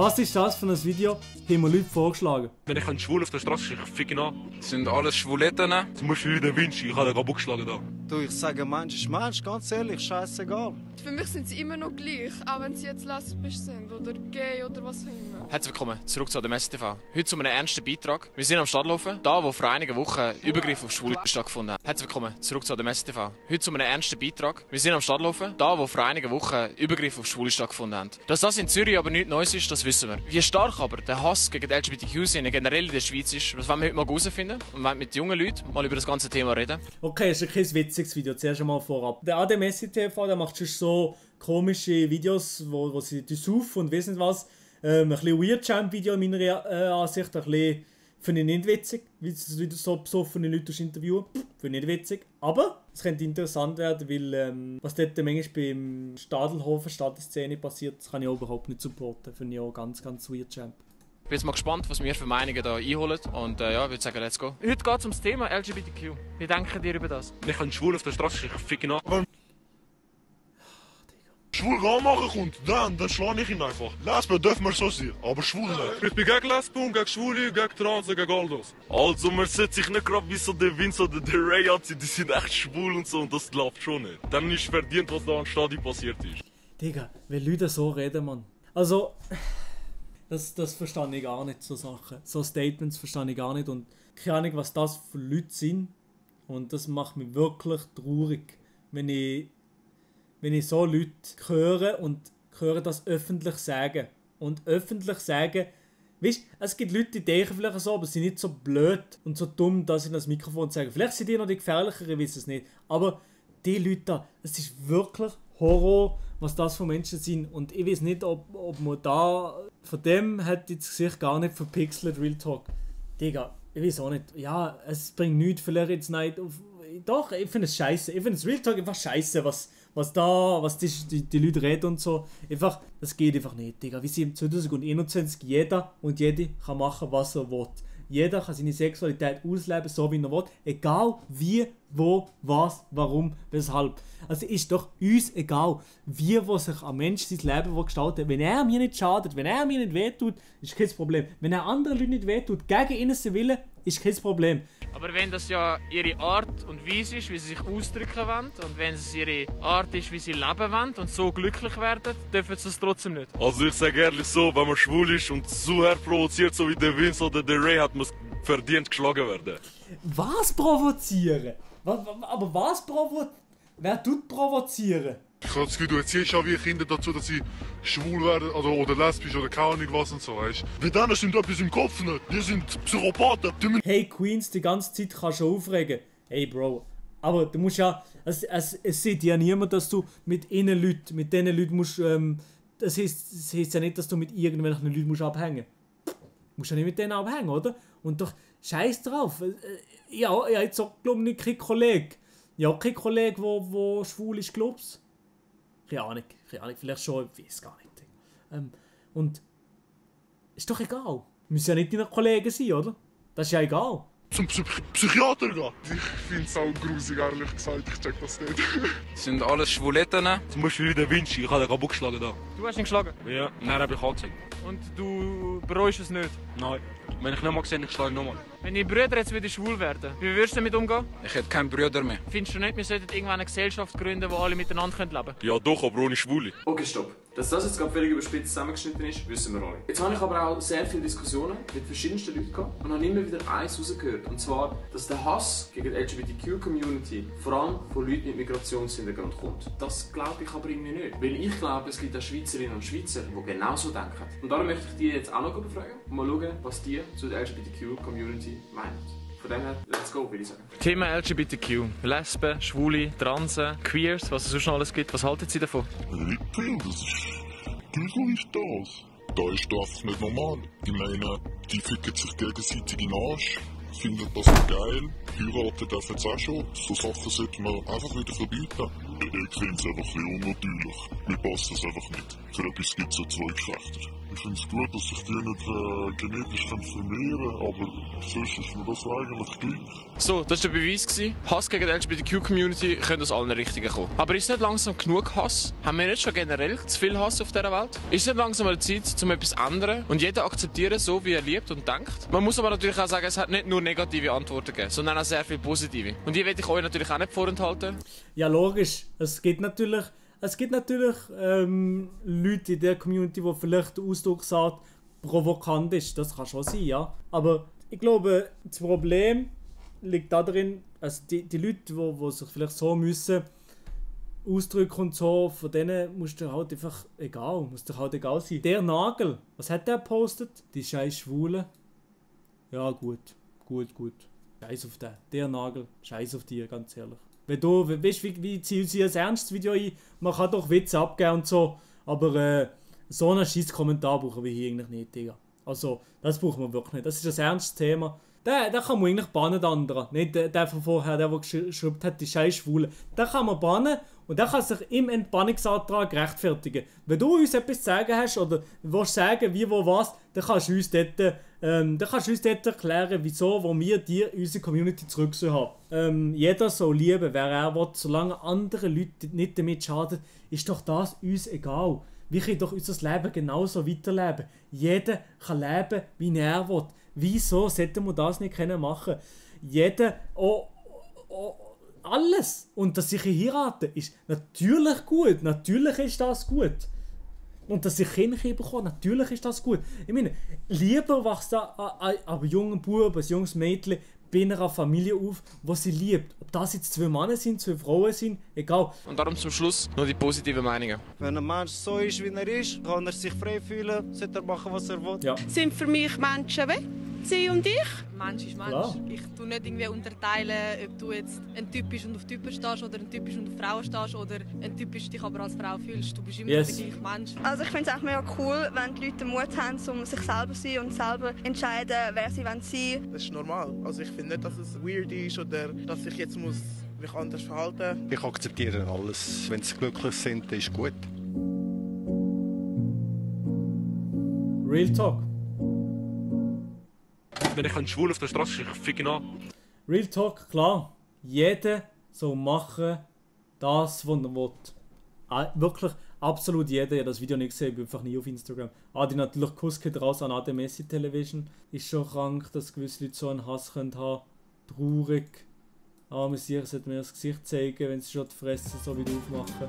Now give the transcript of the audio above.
Was ist das für ein Video? Haben wir Leute vorgeschlagen. Wenn ich einen Schwul auf der Straße sehe, ich fick ihn an. Das sind alles Schwuletten. Zum Beispiel der Vinci, ich habe den kaputt geschlagen da. Du, ich sage Mensch ist Mensch, ganz ehrlich, scheißegal. Für mich sind sie immer noch gleich, auch wenn sie jetzt lesbisch sind oder gay oder was auch immer. Herzlich willkommen zurück zu ADMS TV. Heute zu einem ernsten Beitrag. Wir sind am Stadtlaufen, da wo vor einigen Wochen Übergriffe auf Schwule stattgefunden haben. Herzlich willkommen zurück zu ADMS TV. Heute zu einem ernsten Beitrag. Wir sind am Stadtlaufen, da wo vor einigen Wochen Übergriffe auf Schwule stattgefunden haben. Dass das in Zürich aber nichts Neues ist, das wissen wir. Wie stark aber der Hass gegen die LGBTQ-Szene generell in der Schweiz ist, das wollen wir heute mal herausfinden und wollen mit jungen Leuten mal über das ganze Thema reden. Okay, ist ein kein witziges Video, zuerst einmal vorab. Der ADMS TV, der macht schon so komische Videos, wo sie saufen und weiss nicht was. Ein bisschen Weird Champ-Video in meiner Ansicht, ein bisschen, finde ich nicht witzig, wie du so besoffene Leute interviewen. Finde ich nicht witzig. Aber es könnte interessant werden, weil was dort manchmal beim Stadelhofen Stadtszene passiert, das kann ich auch überhaupt nicht supporten. Finde ich auch ganz, ganz Weird Champ. Ich bin jetzt mal gespannt, was wir für Meinungen hier einholen und ja, ich würde sagen, let's go. Heute geht es um das Thema LGBTQ. Wie denken ihr über das? Wenn ich einen Schwul auf der Straße sehe, ich fick ihn an. Schwul anmachen kommt, dann schlage ich ihn einfach. Lesben dürfen wir so sein, aber schwul nicht. Ich bin gegen Lesben, gegen Schwule, gegen Transen, gegen all das. Also man sollte sich nicht gerade wie so der Vince oder der Ray anziehen, die sind echt schwul und so und das läuft schon nicht. Dann ist verdient, was da am Stadion passiert ist. Digga, wenn Leute so reden, Mann. Also, das verstehe ich gar nicht, so Sachen. So Statements verstehe ich gar nicht und keine Ahnung, was das für Leute sind. Und das macht mich wirklich traurig, wenn ich so Leute höre und höre das öffentlich sagen. Und öffentlich sagen, weißt, es gibt Leute, die denken vielleicht so, aber sie sind nicht so blöd und so dumm, dass sie in das Mikrofon sagen. Vielleicht sind die noch die gefährlicheren, ich weiß es nicht. Aber die Leute da, es ist wirklich Horror, was das für Menschen sind. Und ich weiß nicht, ob man da, von dem hat jetzt sich gar nicht verpixelt, Real Talk. Digga, ich weiß auch nicht. Ja, es bringt nichts, vielleicht jetzt nicht auf... Doch, ich finde es scheiße. Ich finde es Real Talk einfach scheiße, was die Leute reden und so. Einfach, das geht einfach nicht, Digga. Wir sind im 2021, jeder und jede kann machen, was er will. Jeder kann seine Sexualität ausleben, so wie er will. Egal wie, wo, was, warum, weshalb. Also ist doch uns egal, wie wo sich ein Mensch sein Leben gestaltet. Wenn er mir nicht schadet, wenn er mir nicht wehtut, ist kein Problem. Wenn er anderen Leuten nicht wehtut, gegen ihren Willen, ist kein Problem. Aber wenn das ja ihre Art und Weise ist, wie sie sich ausdrücken wollen und wenn es ihre Art ist, wie sie leben wollen und so glücklich werden, dürfen sie es trotzdem nicht. Also ich sage ehrlich so, wenn man schwul ist und so provoziert, so wie der Vince oder der Ray, hat man es verdient geschlagen werden. Was provozieren? Aber was provozieren? Wer tut provozieren? Ich habe das Gefühl, du erziehst auch wie Kinder dazu, dass sie schwul werden oder lesbisch oder keine Ahnung was und so, weißt du. Wie denen stimmt etwas im Kopf nicht. Die sind Psychopathen. Hey Queens, die ganze Zeit kannst du aufregen. Hey Bro, aber du musst ja... Es sieht ja niemand, dass du mit diesen Leuten musst... das heisst ja nicht, dass du mit irgendwelchen Leuten musst abhängen musst. Du musst ja nicht mit denen abhängen, oder? Und doch, scheiß drauf. Ja, jetzt so, glaube ich, kein Kollege. Ja, kein Kollege, der schwul ist, glaubst du? Keine Ahnung, vielleicht schon, ich weiß gar nicht. Und ist doch egal. Müssen ja nicht deine Kollegen sein, oder? Das ist ja egal. Zum Psychiater gehen. Ich finde es auch grusig, ehrlich gesagt. Ich check das nicht. Das sind alles Schwuletten. Zum Beispiel der Vinci, ich habe den kaputt geschlagen da. Du hast ihn geschlagen? Ja, dann habe ich angezeigt. Und du bereust es nicht? Nein, wenn ich nicht mal gesehen, ich schlage nochmal. Wenn deine Brüder jetzt wieder schwul werden, wie würdest du damit umgehen? Ich hätte keine Brüder mehr. Findest du nicht, wir sollten irgendwann eine Gesellschaft gründen, wo alle miteinander leben können? Ja doch, aber ohne Schwule. Okay, stopp. Dass das jetzt gerade völlig überspitzt zusammengeschnitten ist, wissen wir alle. Jetzt habe ich aber auch sehr viele Diskussionen mit verschiedensten Leuten gehabt und habe immer wieder eins rausgehört. Und zwar, dass der Hass gegen die LGBTQ-Community vor allem von Leuten mit Migrationshintergrund kommt. Das glaube ich aber irgendwie nicht. Weil ich glaube, es gibt auch Schweizerinnen und Schweizer, die genauso denken. Und darum möchte ich die jetzt auch noch befragen und mal schauen, was die zu der LGBTQ-Community meinen. Von dem her, let's go, würde ich sagen. Thema LGBTQ. Lesben, Schwule, Transen, Queers, was es sonst noch alles gibt. Was halten Sie davon? Ich finde, das ist... Wieso ist das? Da ist das einfach nicht normal. Ich meine, die ficken sich gegenseitig in den Arsch, finden das geil, heiraten dürfen sie auch schon. So Sachen sollte man einfach wieder verbieten. Ich finde es einfach ein bisschen unnatürlich. Mir passt das einfach nicht. Für etwas gibt es ja zwei Geschlechter. Ich finde es gut, dass sich die nicht genetisch vermehren können, aber sonst ist mir das eigentlich gleich. So, das war der Beweis gewesen. Hass gegen die LGBTQ-Community könnte aus allen Richtungen kommen. Aber ist es nicht langsam genug Hass? Haben wir nicht schon generell zu viel Hass auf dieser Welt? Ist es nicht langsam mal Zeit, um etwas zu ändern und jeder akzeptieren, so wie er liebt und denkt? Man muss aber natürlich auch sagen, es hat nicht nur negative Antworten gegeben, sondern auch sehr viele positive. Und die will ich euch natürlich auch nicht vorenthalten. Ja, logisch. Es gibt natürlich Leute in der Community, die vielleicht der Ausdrucksart provokant ist. Das kann schon sein, ja. Aber ich glaube, das Problem liegt darin, also die Leute, die sich vielleicht so müssen ausdrücken und so, von denen musst du halt einfach muss dir halt egal sein. Der Nagel, was hat der gepostet? Die scheiß Schwulen. Ja, gut. Scheiß auf den. Der Nagel, scheiß auf die, ganz ehrlich. Wenn du, weißt du, wie ziehen sie ein ernstes Video ein? Man kann doch Witze abgeben und so, aber so einen scheiß Kommentar brauchen wir hier eigentlich nicht, Digga. Also, das brauchen wir wirklich nicht. Das ist ein ernstes Thema. Den kann man eigentlich bannen, der andere. Nicht der von vorher, der geschrieben hat, die scheiß Schwule. Den kann man bannen und der kann sich im Entbannungsantrag rechtfertigen. Wenn du uns etwas zu sagen hast oder willst sagen, wie, wo, was, dann kannst du uns dort, erklären, wieso, wo wir dir unsere Community zurück haben. Jeder soll lieben, wer er will, solange andere Leute nicht damit schaden, ist doch das uns egal. Wir können doch unser Leben genauso weiterleben. Jeder kann leben, wie er will. Wieso sollten wir das nicht machen? Jeder, alles. Und dass ich heirate, ist natürlich gut. Natürlich ist das gut. Und dass ich Kinder bekomme, natürlich ist das gut. Ich meine, lieber wächst ein junger Bub, ein junges Mädchen bei einer Familie auf, die sie liebt. Ob das jetzt 2 Männer sind, 2 Frauen sind, egal. Und darum zum Schluss noch die positiven Meinungen. Wenn ein Mensch so ist, wie er ist, kann er sich frei fühlen, sollte er machen, was er will. Ja. Sind für mich Menschen weg, sie und ich. Mensch ist Mensch. Klar. Ich tue nicht irgendwie unterteilen, ob du jetzt ein Typ bist und auf Typen stehst oder ein Typ bist und auf Frauen stehst oder ein Typ bist, dich aber als Frau fühlst. Du bist immer der gleiche Mensch. Also ich finde es auch mega cool, wenn die Leute den Mut haben, um sich selber zu sein und selber entscheiden, wer sie sein wollen. Das ist normal. Also ich finde nicht, dass es weird ist oder dass ich jetzt mich anders verhalten muss. Ich akzeptiere alles. Wenn sie glücklich sind, dann ist gut. Real Talk. Wenn ich einen Schwul auf der Straße sehe, ich fick ihn an. Real Talk, klar. Jeder soll machen, das, was er will. Wirklich, absolut jeder. Ich habe das Video nicht gesehen, ich bin einfach nie auf Instagram. Adi natürlich Kuss geht raus an AD Messi Television. Ist schon krank, dass gewisse Leute so einen Hass haben können. Traurig. Aber man sollte mir das Gesicht zeigen, wenn sie schon die Fresse so wieder aufmachen.